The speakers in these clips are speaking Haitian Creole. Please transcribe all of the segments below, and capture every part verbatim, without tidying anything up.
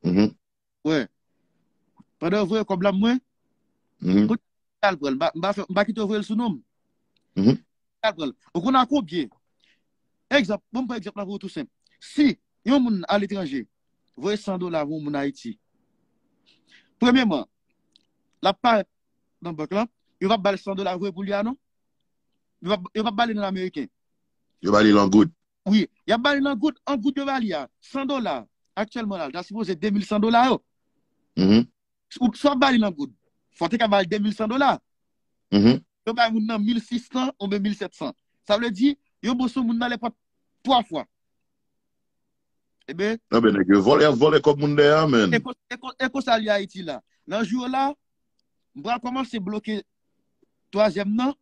Mhm. Wè. Pandan yo voye kòb la mwen, Mhm. kote al pran l? M pa- m pa fè- m pa kite yo voye l sou non m. Mhm. Al pran l. Ou konn a konbyen? Egzanp, bon, m pran egzanp la pou ou tou senp. Si yon moun aletranje voye san dola pou yon moun Ayiti, premyèman, l ap parèt nan bank lan, yo p ap ba l san dola voye pou li a non. Yo p ap, yo p ap ba li nan ameriken. Yo ba li l an goud. Wi, y ap ba li nan goud, an goud yo ba li a. San dola, aktyèlman la, l ta sipoze de mil san dola yo. Mhm. Ou, si w ap ba li nan goud, fò w te ka ba li de mil san dola. Mhm. Yo bay moun nan mil sis san oubyen mil sèt san. Sa vle di, yo bon sou moun nan nenpòt twa fwa. Ebyen, Anben, nèg yo vòlè, y ap vòlè kòb moun dèyè a, men. e kon- e kon- e konsa li Ayiti la. Nan jou yo la, m pral kòmanse bloke twazyèm nan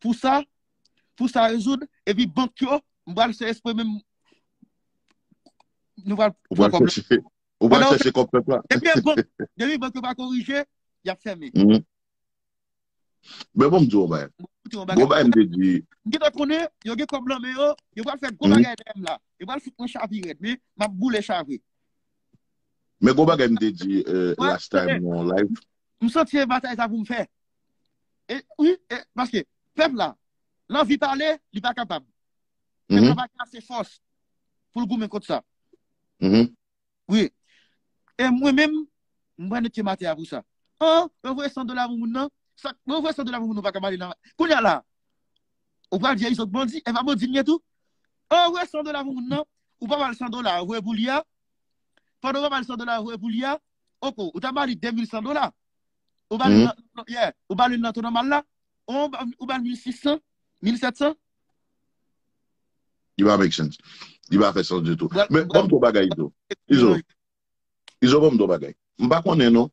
pou sa, pou sa rezoud, epi bank yo, m pral fè espre menm nou pral Ou pral pran kòb la. chèche, ou pral Pandan chèche kòb pèp la. Depi bank, depi bank yo pa korije, y ap fèmen. Mhm. Men bon, m di w yon bagay. Koute yon Bon, bagay m te di. M gentan konnen, yo gen kòb nan men yo, yo pral fè gwo Mhm. bagay dèyè m la. Yo pral fout mwen chapi rèd, men m ap boule chapi. Men bon bagay m te di euh, Wè, last time nan live. M santi se batay sa pou m fè. E, wi, e, paske pèp la, l anvi pale, li pa kapab. Pèp Mhm. la pa gen ase fòs pou l goumen kont sa. Mhm. Wi. E mwen menm, m pral netye maten a pou sa. An, yo voye san dola pou moun nan. Sa, yo voye san dola pou moun nan, ou pa ka pale nan. Kounye a la, ou pral di Izo k bandi, e pa bandi m ye tou. An, yo voye san dola pou moun nan, ou pa ba l san dola, yo voye pou li a. Pandan ou pa ba l san dola, yo voye pou li a. Oko, ou ta ba li de mil san dola. Ou ba li Mhm. nan, nan, yeah, ou ba li nan to nòmal la. Ou ba, ou ba l mil sis san, mil sèt san. Li pa make sense. Li pa fè sans ditou. Bref, Men bref. Ban m di w bagay, Izo. Izo. Izo, ban m di w bagay. M pa konnen non.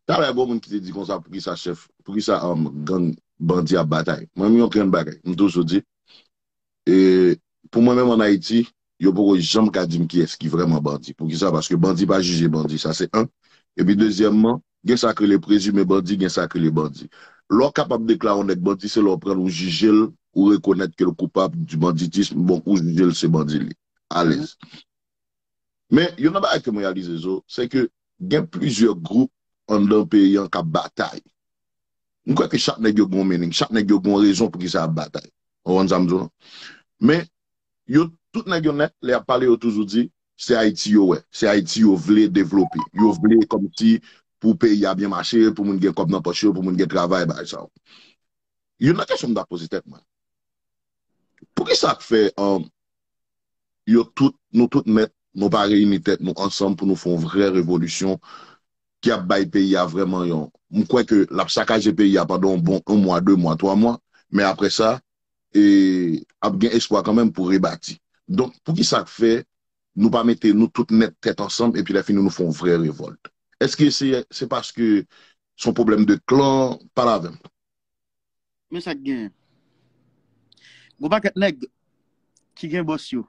Talè gen moun ki te di konsa, poukisa chèf, poukisa um, gang bandi ap batay. Mwen, m yon grenn bagay. M toujou di, e, pou mwen menm an Ayiti, yo poko janm ka di m kiyès ki vrèman bandi. Poukisa? Paske bandi pa jije bandi, sa se en. Epi dezyèmman, gen sa k rele prezime bandi, gen sa k rele bandi. Lè w kapab deklare yon nèg bandi, se lè w pran l, ou jije l, ou rekonèt ke l koupab di banditism, bon, ou jije l se bandi li. Alèz. Men, youn nan bagay ke m reyalize, Zo, se ke gen plizyè gwoup anndan peyi an k ap batay. M kwè ke chak nèg yo gen yon meaning, chak nèg yo gen yon rezon poukisa y ap batay. Ou konprann sa m di w lan? Men, yo, tout nèg yo nèt, lè y ap pale, yo toujou di, se Ayiti yo wè, se Ayiti yo vle devlope. Yo vle kòmsi pou peyi a byen mache, pou moun gen kòb nan pòch yo, pou moun gen travay, bagay sa yo. Youn nan kesyon m t ap poze tèt mwen. Poukisa k fè um, yo tout, nou tout nèt, nou pa reyini tèt nou ansanm pou nou fè yon vrè revolisyon ki ap bay peyi a vrèman yon. M kwè ke l ap sakaje peyi a pandan yon bon yon mwa, de mwa, twa mwa, men apre sa, e, ap gen espwa kanmenm pou rebati. Donk, poukisa k fè nou pa mete nou tout nèt tèt ansanm epi lè fini nou fè yon vrè revòlt? Èske se se paske se yon pwoblèm de klan? Pale avè m. Men sa k genyen. Gon pakèt nèg ki gen bòs yo.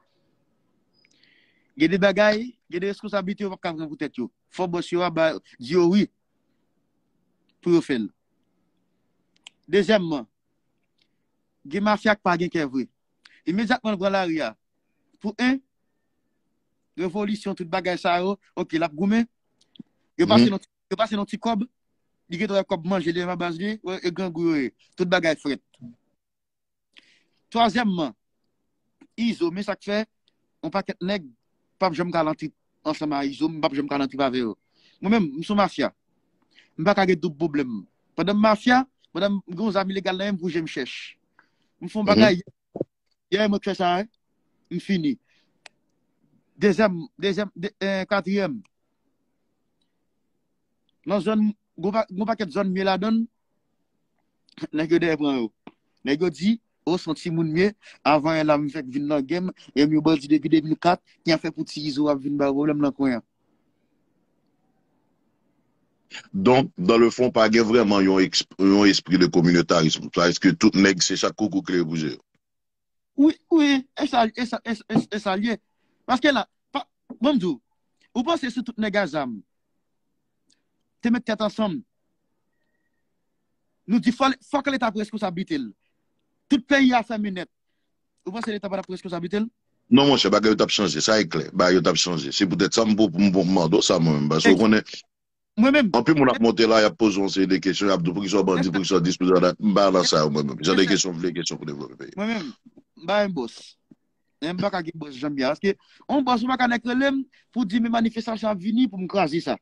Gen de bagay, gen de reskonsablite yo p ap ka pran pou tèt yo. Fò bòs yo a ba, di yo wi pou yo fè l. Dezyèmman, gen mafya k pa gen kè vre. Imedyatman l pran lari a pou en revolisyon, tout bagay sa yo, oke, l ap goumen. Yo pase nan, yo pase nan ti kòb, li gen dwa kòb manje li menm a baz li, e grangou yo ye. Tout bagay frèt. Twazyèmman, Izo, men sa k fè, yon pakèt nèg p ap janm ka nan trip ansanm a Izo, m p ap janm ka nan trip avè yo. Mwen menm, m sou mafya. M pa ka gen doub pwoblèm. Pandan m mafya, pandan m gen yon zam ilegal nan men m pou je m chèch. M fè yon bagay, yè mwen k fè sa, wi. M fini. Dezyèm, dezyèm, de, eh, katriyèm. Nan zòn, gon pa- gon pakèt zòn m ye ladan l, nèg yo dèyè pran yo. Nèg yo di, o, se yon timoun m ye, avan yè la m fèk vin nan game, e m yon bandi depi de mil kat, ki an fè pou ti Izo ap vin bay pwoblèm nan kwen an. Donk, dans le fond, pa gen vrèman yon, eksp- yon espri de kominotarism. Sa èske tout nèg se chak koukou k leve pou je yo? Wi, wi, e sa, e sa, e, e, e sa l ye. Paske la, pa, bon, m di w, ou panse si tout nèg a zam te met tèt ansanm, nou di fò, fòk Leta pran reskonsablite l. Tout peyi a fèmen nèt. Ou panse Leta pa t ap pran reskonsablite l? Non, monchè, bagay yo t ap chanje. Sa e klè. Bagay yo t ap chanje. Se poutèt sa m pou, pou, pou m mande w sa, mwen menm. Paske w konnen, Mwen menm, anpil moun ap monte la, y ap poze yon seri de kesyon, y ap di w poukisa w bandi, poukisa w dis, poukisa w dat. M pa nan sa yo, mwen menm. Jan de kesyon m vle, kesyon pou devlope peyi. Mwen menm, m pa yon bòs. Men m pa ka gen bòs jan m ye a. Paske, yon bòs, ou pa ka nèk rele m pou di men manifestasyon ap vini pou m kraze sa.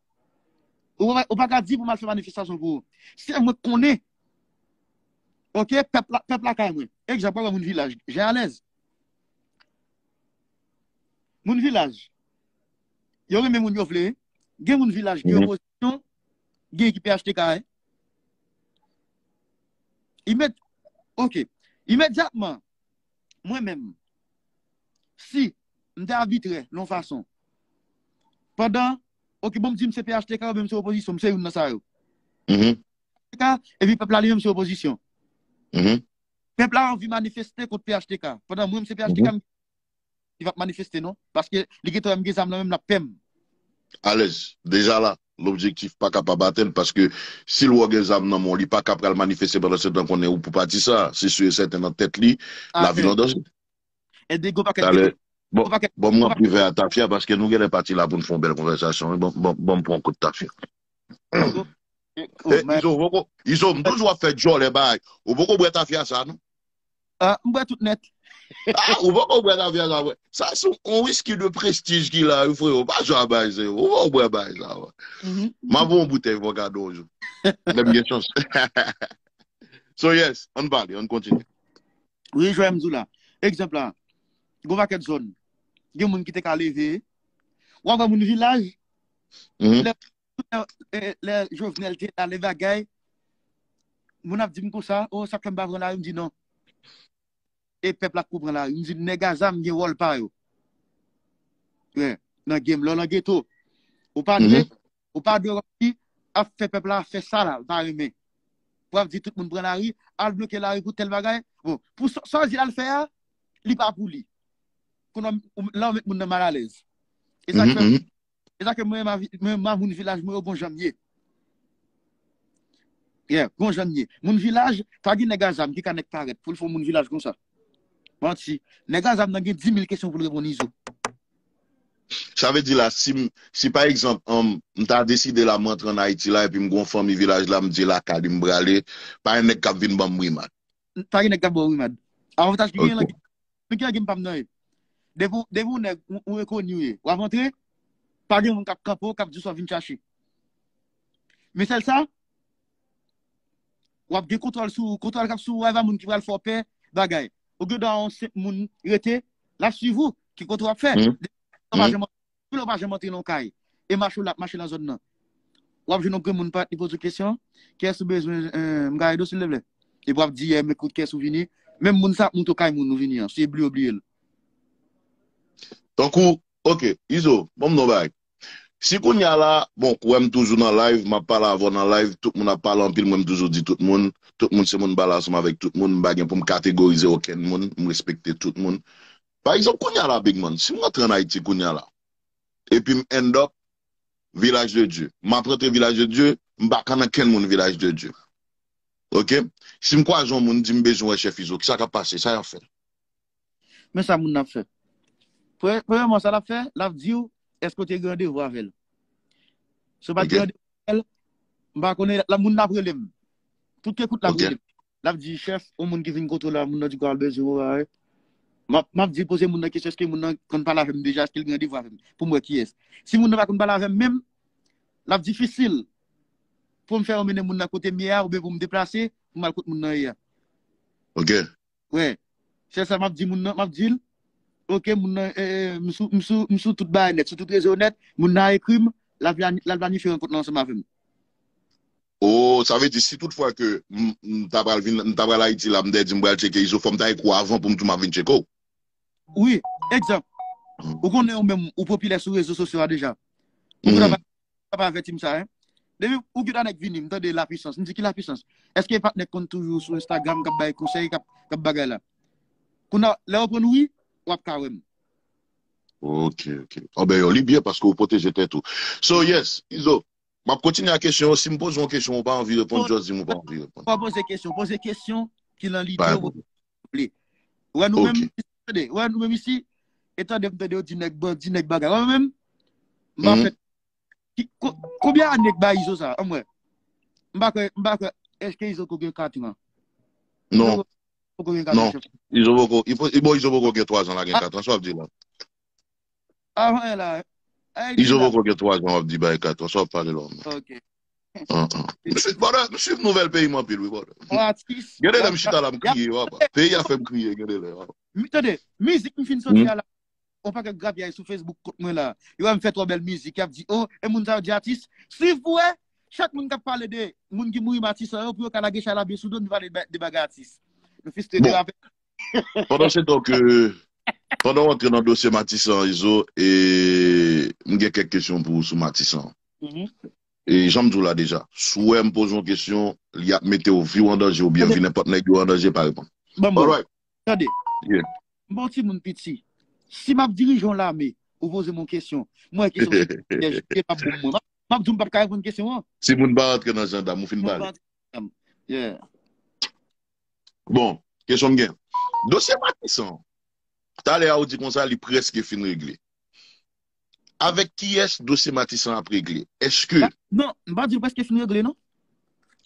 Ou pa, ou pa ka di pou m al fè manifestasyon pou ou. Se mwen k konnen. Oke, pèp la, pèp lakay mwen. Egzanp, ou wè moun vilaj, jan alèz. Moun vilaj, yo renmen moun yo vle. Gen moun vilaj ki opozisyon, gen ki P H T K. Imed, oke. Imedyatman, mwen menm, si m te abitrè nan yon fason, pandan, oke, bon, m di m se P H T K oubyen m se opozisyon, m se youn nan sa yo. P H T K, epi pèp la li menm se opozisyon. Pèp la anvi manifeste kont P H T K. Pandan mwen, m se P H T K, m li p ap manifeste non. Paske li gentan wè m gen zam nan men m, l ap pè m. Alèz. Deja la, lobjektif pa ka pa batel, paske si l wè w gen zam nan men w, li pa ka pral manifeste pandan se tan konnen ou pou pati sa. Se si e sèten nan tèt li, lavi l an danje. E de gwo pakèt de gwo pakèt. Bon, m ranpli vè a tafya paske nou genlè pati la pou n fè yon bèl konvèsasyon. Bon, bon, bon, m pran yon kout tafya. Izo, m toujou ap fè djòlè bay. Ou poko bwè tafya sa non? Ah, m bwè tout nèt. Ah, ou poko bwè tafya sa vre. Sa se yon whisky de prestij ki la wi freo. Pa jwe a bay se ou poko bwè bay sa vre. M ap voye yon boutèy pou gade yon jou. Lè m gen chans. So yes, ann pale, ann kontinye. Wi, jwè m di w la. Egzanp la, gon pakèt zòn. Gen moun ki te ka leve. W ap wè moun vilaj. Lè, lè Jovenel te la, lè bagay, moun ap di m konsa, o, sa k fè m pa pran lari, m di non. E pèp la k pou pran lari. M di nèg a zam gen wòl pa yo. Nan game, lè w nan geto. Ou pa dwe, ou pa dwe wè ki ap fè pèp la fè sa la, l pa renmen. Pou ap di tout moun pran lari, al bloke lari pou tèl bagay. Bon, pou sa w di l al fè a, li pa pou li. Kounye a, lè w met moun nan malalèz. E sa k fè E sa ke mwen, mwen, mwen, moun vilaj mwen yo gon jan m ye. Yeah, gon jan m ye. Moun vilaj, pa gen nèg a zam ki ka nèk parèt pou l fè moun vilaj konsa. Manti. Nèg a zam nan gen di mil kesyon pou l reponn Izo. Sa vle di la, si, si pa egzanp, um, m ta deside la, m rantre ann Ayiti la, epi m gon fanmi vilaj la, m di lakay li m prale, pa gen nèg k ap vin ban m rimad. Pa gen nèg k ap ba w rimad. Avantaj ki gen lan, Menm ki lagèm pa m nan ye. Depi w nèg, ou rekoni w ye. W ap antre, pa gen moun k ap kanpe w, k ap di w sa w vin chache. Men sèl sa, w ap gen kontwòl sou ou, kontwòl k ap sou ou a, e pa moun ki pral fè w pè bagay. Ou gen dwa wè yon senp moun rete, l ap swiv ou, ki kote w ap fè. Depi w pa janm Tou lè w pa janm antre nan yon kay, e mache w la ap mache nan zòn nan. W ap jwenn yon granmoun parèt, li poze w kesyon, kiyès ou bezwen, m ka ede w silvouplè? Epi w ap di, m ekout kiyès ou vini, menm moun sa ap montre w kay moun ou vini an, si bliye w bliye l. Tankou, oke, Izo, ban m di w yon bagay. Si kounye a la, bon, ou wè m toujou nan live, m ap pale avè w nan live, tout moun ap pale anpil, mwen m toujou di tout moun, tout moun se moun m pale ansanm avèk tout moun, m pa gen pou m kategorize okenn moun, m respekte tout moun. Pa egzanp, kounye a la, Big Man, si m rantre ann Ayiti kounye a la, epi m end up Vilaj de Dye. M ap rantre Vilaj de Dye, m pa ka nan kenn moun Vilaj de Dye. Oke? Si m kwaze yon moun, di m bezwen wè Chèf Izo, kisa k ap pase? Sa y ap fè? Men sa moun nan ap fè. Premyèman, sa l ap fè, l ap di w, èske w te gen randevou avè l? Si w pa t gen randevou avè l, m pa konnen, la moun nan ap rele m. Tout ke kout l ap rele m. L ap di, chèf, yon moun ki vin kote w la, moun nan di ke l bezwen w, wi. M ap, m ap di, poze moun nan kesyon, èske moun nan konn pale avè m deja, èske l gen randevou avè m, pou m wè kiyès. Si moun nan pa konn pale avè m menm, l ap difisil pou m fè yo mennen moun nan kote m ye a, oubyen pou m deplase, pou m al kot moun nan ye a. Oke. Wi. Se sa m ap di moun nan, m ap di l, oke, moun nan, e, e, m sou, m sou, m sou tout bagay nèt, sou tout rezo nèt, moun nan ekri m, l ap plani-, l ap planifye rankont lan ansanm avè m. Oh, sa vle di si tout fwa ke m, m ta pral vin, m ta pral Ayiti la, m te di m pral tcheke Izo, fò m ta ekri w avan pou m di w m ap vin tcheke w. Wi, egzanp, ou konnen ou menm, ou popilè sou rezo sosyo a deja. Ou konn ap, ap avèti m sa, en. Depi ou gen nèg vini, m tande lapwisans, m di ki lapwisans? Èske e pa t nèg konn toujou sou Instagram k ap bay konsèy, k ap, k ap bagay la? Kounye a, lè yo pran nou wi, w ap ka wè m. Ok, ok. Anben yo, li byen paske ou pwoteje tèt ou. So, yes, Izo, m ap kontinye ak kesyon yo. Si m poze yon kesyon, ou pa anvi reponn, just di m ou pa anvi reponn. Pa poze kesyon, poze kesyon ki nan lide w vle. Ou wè nou menm isi, tande, ou wè nou menm isi, E tande m tande yo di nèg bandi, nèg bagay. Mwen menm, m pa fè. Ki- ko- Konbyen ane k ba Izo sa? Ann wè. M pa kwè, m pa kwè. Èske Izo ko gen katran? Non, Poko gen katran, non. chèf. Izo poko, i fo- i- bon, Izo poko gen twa zan la, gen katran, sa w ap di la. Avan la. Ay, Izo di la. Poko gen twa zan, w ap di bay katran, sa w ap pale la. Ok. An, an. M swiv, brother, m swiv nouvèl peyi m anpil, wi, brother. Yon atis. Gen de lè m chita la, m kriye, w ap. Peyi a fè m kriye, gen de lè, w ap. Mi- Tande, mizik m fin soti a la. On pakèt grapyay sou Facebook kont mwen la. Yo wè m fè twò bèl mizik, y ap di, oh, e moun sa yo di atis. Swiv pou wè, chak moun k ap pale de moun ki mouri Matisan yo, pou yo ka lage chay la byen sou do, nou pale de de bagay atis. Nou fis te Bon. Avèk. Pandan se tan ke, pandan w antre nan dosye Matisan, Izo, e, m gen kèk kesyon pou ou sou Matisan. Mhm. E jan m di w la deja, si w wè m poze yon kesyon, li ap mete w, vi w an danje oubyen vi nenpòt nèg yo an danje, pa reponn. Bon, bon. Alright. Tande. Yeah. M pa yon timoun piti. Si m ap dirije yon lame, ou poze m yon kesyon, mwen kesyon se pièj, se pa bon mwen. M ap, m ap di w m p ap ka reponn kesyon an. Si moun pa rantre nan jandam, ou fin pale. Yeah. Bon, kesyon m gen. Dosye Matisan, talè a ou di konsa li prèske fin regle. Avèk kiyès dosye Matisan ap regle? Èske Non, m pa di l prèske fin regle, non.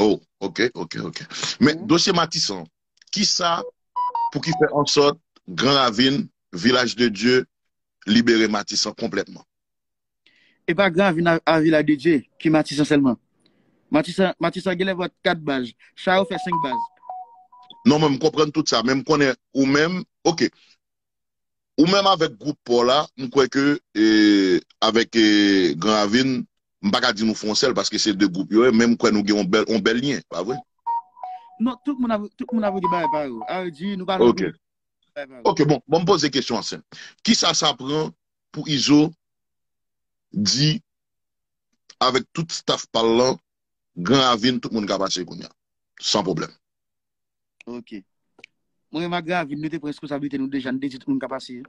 Oh, ok, ok, ok. Men dosye Matisan, kisa pou ki fè an sòt Gran Ravin, Vilaj de Dye, libere Matisan konplètman? E pa Gran Ravin a, a Vilaj de Dye, ki Matisan sèlman. Matisan, Matisan gen lè pran kat baz. Chayò fè senk baz. Non, men m konprann tout sa, men m konnen ou menm, ok. Ou menm avèk gwoup pa w la, m kwè ke e, avèk e, Gran Ravin, m pa ka di nou fè yon sèl paske se de gwoup yo ye, men m kwè nou gen yon bèl, yon bèl lyen, pa vre? Non, tout moun ap, tout moun ap di bagay pa yo. A di nou pa nan Ok. Bagay pa yo. Ok, bon, bon, m poze kesyon an senp. Kisa sa pran pou Izo di avèk tout staff pa l lan, Gran Ravin, tout moun ka pase kounye a? San pwoblèm. Ok. Mwen menm ak Gran Ravin, nou te pran responsablite nou deja, nou te di tout moun ka pase.